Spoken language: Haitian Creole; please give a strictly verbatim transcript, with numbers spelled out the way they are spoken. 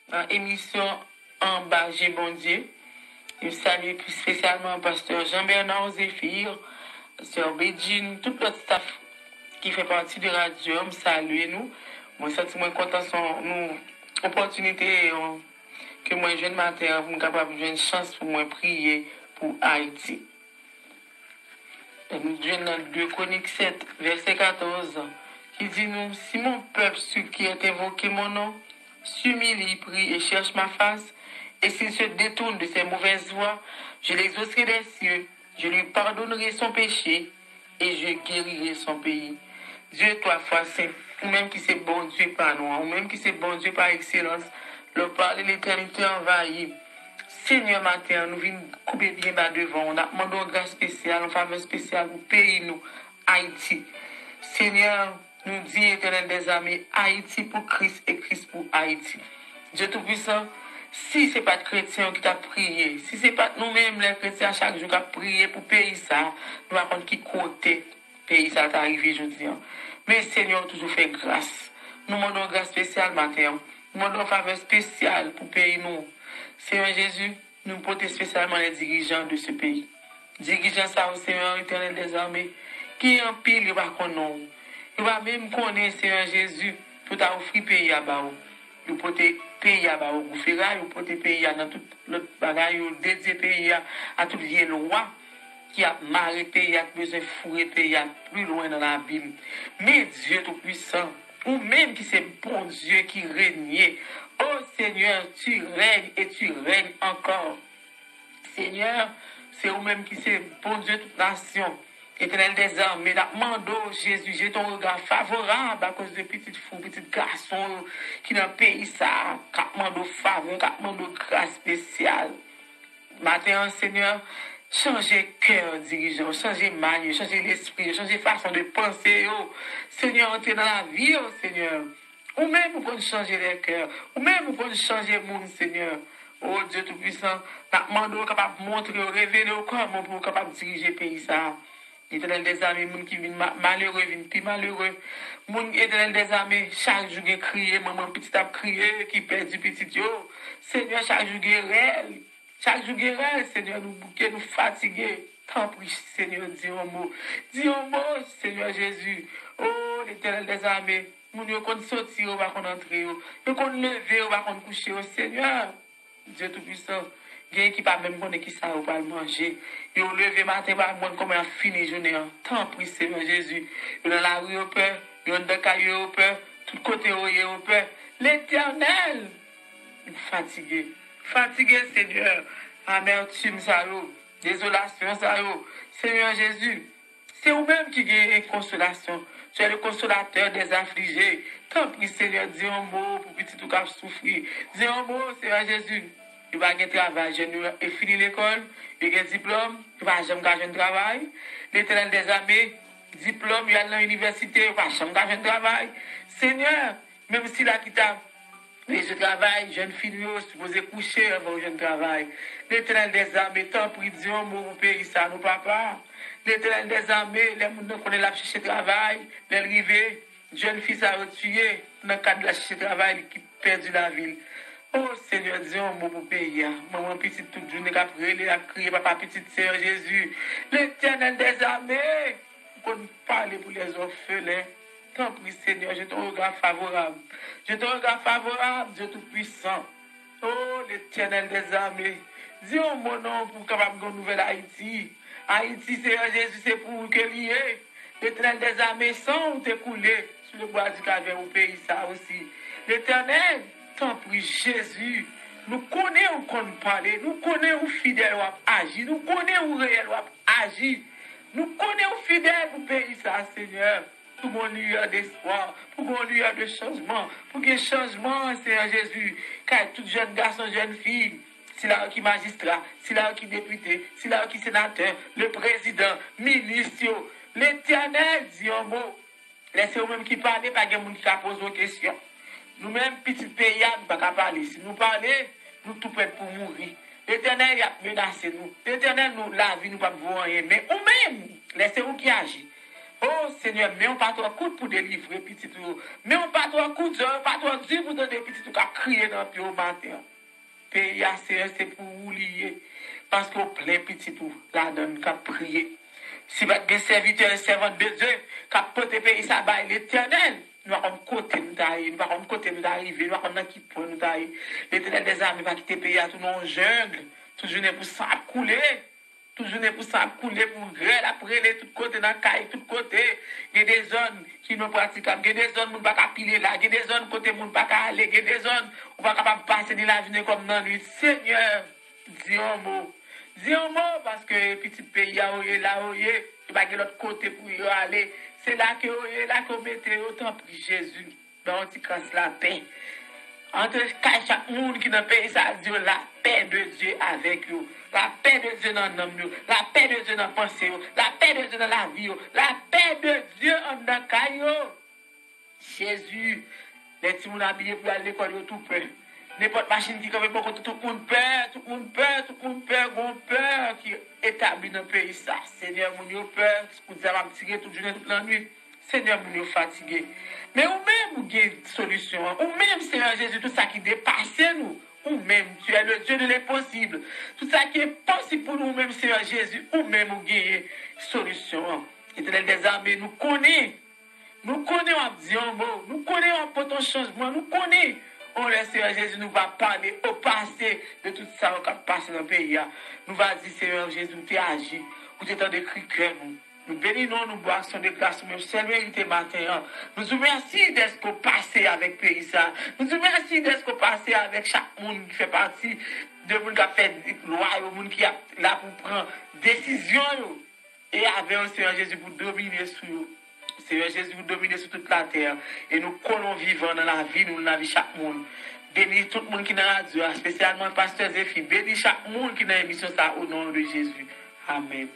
Nan emisyon Anba Je Bondye. M salye pli espesyalman pastè Jean Bernard Zéphir, sè Bedjine, tout lòt staff ki fè pati de radyo a, m salye nou. Mwen santi mwen kontan, se yon opòtinite, yon, ke mwen jwenn maten an pou m kapab jwenn chans pou mwen priye pou Ayiti. E nou jwenn nan de Kwonik sèt, vèsè katòz, ki di nou, "Si mon peuple, ceux qui ont invoqué mon nom, s'humilie, prie et cherche ma face, et s'il se détourne de ses mauvaises voies, je l'exaucerai des cieux, je lui pardonnerai son péché et je guérirai son pays." Dye twa fwa sen, ou menm ki se Bondye pa nou an, ou menm ki se Bondye pa ekselans, lè w pale, letènite anvayi. Senyè, maten an, nou vin koube byen ba devan w. N ap mande w gras espesyal, yon favè espesyal pou peyi nou, Ayiti. Senyè, nou di, Etènèl dèzame, Ayiti pou Kris e Kris pou Ayiti. Dye Toupisan, si se pa t kretyen yo ki t ap priye, si se pa t nou menm, lè kretyen a chak jou k ap priye pou peyi sa a, nou pa konn ki kote peyi sa a ta rive jodi an. Men Senyè, w toujou fè gras. Nou mande w gras espesyal maten an. Nou mande w favè espesyal pou peyi nou. Senyè Jezi, nou pote espesyalman lè dirijan de se peyi. Dirijan sa yo, Senyè, Etènèl dèzame, gen anpil yo pa konn non w. Yo pa menm konnen, Senyè Jezi, pou ta ofri peyi a ba w. Yo pote peyi a ba w gou feray, yo pote peyi a nan tout lòt bagay, yo dedye peyi a a tout vye lwa ki ap mare peyi a, ki bezwen foure peyi a pli lwen nan labim. Men Dye Toupisan, ou menm ki se Bondye ki renye, o Senyè, tu règnes et tu règnes encore. Senyè, se ou menm ki se Bondye tout nasyon. Etènèl dèzame, n ap mande w, Jezi, jete yon rega favorab akoz de pitit fi w, pitit gason yo ki nan peyi sa a, k ap mande w favè, k ap mande w gras espesyal. Maten an, Senyè, chanje kè dirijan yo, chanje mind yo, chanje lespri yo, chanje fason de panse yo. Senyè, antre nan lavi yo, Senyè. Ou menm ou konn chanje lè kè. Ou menm ou konn chanje moun, Senyè. O Dye Toupisan, n ap mande w kapab montre yo, revele w kòman pou yo kapab dirije peyi sa a. Etènèl dèzame, moun ki vin ma- malere vin pi malere. Moun, Etènèl dèzame, chak jou gen kriye, manman pitit ap kriye, ki pèdi pitit yo. Senyè, chak jou gen rèl. Chak jou gen rèl, Senyè, nou bouke, nou fatige. Tanpri, Senyè, di yon mo. Di yon mo, Senyè Jezi. O, Letènèl dèzame, moun yo konn soti, yo pa konn antre yo. Yo konn leve, yo pa konn kouche yo. Senyè, Dye Toupisan, gen ki pa menm konnen kisa yo pral manje. Yo leve maten, pa konn kòman y ap fini jounen an. Tanpri, Senyè Jezi, yo nan lari yo pè, yo anndan kay yo yo pè, tout kote yo ye yo pè. Letènèl, m fatige. Fatige, Senyè, amètim sa yo, dezolasyon sa yo. Senyè Jezi, se ou menm ki gen konsolasyon. Tu es le consolateur des affligés. Tanpri, Senyè, di yon mo pou pitit ou k ap soufri. Di yon mo, Senyè Jezi. Yo pa gen travay, jèn yo e fini lekòl, yo gen diplòm, yo pa janm ka jwenn travay. Letènèl dèzame, diplòm, yo al nan inivèsite, yo pa janm ka jwenn travay. Senyè, menm sila ki ta bezwen travay, jèn fi nou yo sipoze kouche anvan yo jwenn travay. Letènèl dèzame, tanpri, di yon mo pou peyi sa a, non, papa. Letènèl dèzame, lè moun nan konnen l ap chèche travay, lè l rive, jèn fi sa yo tiye nan kad l ap chèche travay, li ki pèdi lavi l. O Senyè, di yon mo pou peyi a. Manman pitit tout jounen k ap rele, ap kriye, papa pitit, Senyè Jezi. Letènèl dèzame, ou konn pale pou lèzòfelen. Tanpri, Senyè, jete yon rega favorab. Jete yon rega favorab, Dye Toupisan. O Letènèl dèzame, di yon mo non pou kapab gen yon nouvèl Ayiti. Ayiti, Senyè Jezi, se pou ou ke li ye. Letènèl dèzame, san ou te koule sou le bwa di Kalvè pou peyi sa a osi. Letènèl, tanpri, Jezi, nou konnen ou konn pale, nou konnen ou fidèl, w ap aji, nou konnen ou reyèl, w ap aji. Nou konnen ou fidèl pou peyi sa a, Senyè. Pou gon liyè despwa, pou gon liyè de chanjman, pou gen chanjman, Senyè Jezi, kay tout jèn gason, jèn fi, sila yo ki majistra, sila yo ki depite, sila yo ki senatè, le prezidan, minis yo. Letènèl, di yon mo. Lè se ou menm ki pale, pa gen moun ki ka poze w kesyon. Nou menm, pitit peyi a, nou pa ka pale. Si nou pale, nou tou prèt pou mouri. Letènèl, y ap menase nou. Letènèl, nou, lavi nou p ap vo anyen. Men ou menm, lè se ou ki aji, O Senyè, men w pa twò kout pou delivre pitit ou. Men w pa twò kout, zòrèy w pa twò di pou tande pitit ou k ap kriye nan pye w maten an. Peyi a, Senyè, se pou ou li ye. Paske w plen pitit ou ladan l k ap priye. Si pa t gen sèvitè e sèvant de Dye k ap pote peyi sa bay Letènèl, nou pa konn kote nou ta ye, nou pa konn kote nou ta rive, nou pa konn nan ki pwen nou ta ye. Letènèl dèzame pa kite peyi a tounen yon jeng. Tout jounen pou san ap koule. Tout jounen pou san ap koule, pou rèl ap rele tout kote, nan kay tout kote. Gen de zòn ki non pratikab, gen de zòn moun pa ka pile la, gen de zòn kote moun pa ka ale, gen de zòn ou pa kapab pase ni lajounen kòm nan nwit. Senyè, di yon mo. Di yon mo, paske pitit peyi a yo ye la yo ye. Yo pa gen lòt kote pou yo ale. Se la ke yo ye, la ke yo mete yo, tanpri, Jezi. Ban yon ti kras lapè. Antre kay chak moun ki nan peyi sa a, di yo lapè de Dye avèk yo. Lapè de Dye nan nanm yo. Lapè de Dye nan panse yo. Lapè de Dye nan lavi yo. Lapè de Dye anndan kay yo. Jezi, lè timoun abiye pou y al lekòl, yo tou pè. Nenpòt machin ki kanpe bò kote, tout moun pè, tout moun pè, tout moun pè, gon pè ki etabli nan peyi sa. Senyè, moun yo pè, kout zam ap tire tout jounen, tout lannwit. Senyè, moun yo fatige. Men ou menm, ou gen solisyon an. Ou menm, Senyè Jezi, tout sa ki depase nou, ou menm, tu es le Dieu de l'impossible. Tout sa ki enposib pou nou, ou menm, Senyè Jezi, ou menm, ou genyen solisyon an. Etènèl dèzame, nou konnen Nou konnen w ap di yon mo. Nou konnen w ap pote yon chanjman. Nou konnen yon lè, Senyè Jezi, nou va pale o pase de tout sa yo k ap pase nan peyi a. Nou va di, Senyè Jezi, ou te aji. Ou te tande kri kè nou. Nou beni non, nou ba w aksyon de gras ou menm sèl merite maten an. Nou di w mèsi dèske w pase avèk peyi sa. Nou di w mèsi dèske w pase avèk chak moun ki fè pati de moun k ap fè lwa yo, moun ki ap la pou pran desizyon yo. E avè w, Senyè Jezi, pou domine sou yo. Senyè Jezi, pou domine sou tout latè. E nou kolon vivan nan lavi nou, nan lavi chak moun. Beni tout moun ki nan radyo a, espesyalman pastè Zefi. Beni chak moun ki nan emisyon sa a, o non de Jezi. Amèn.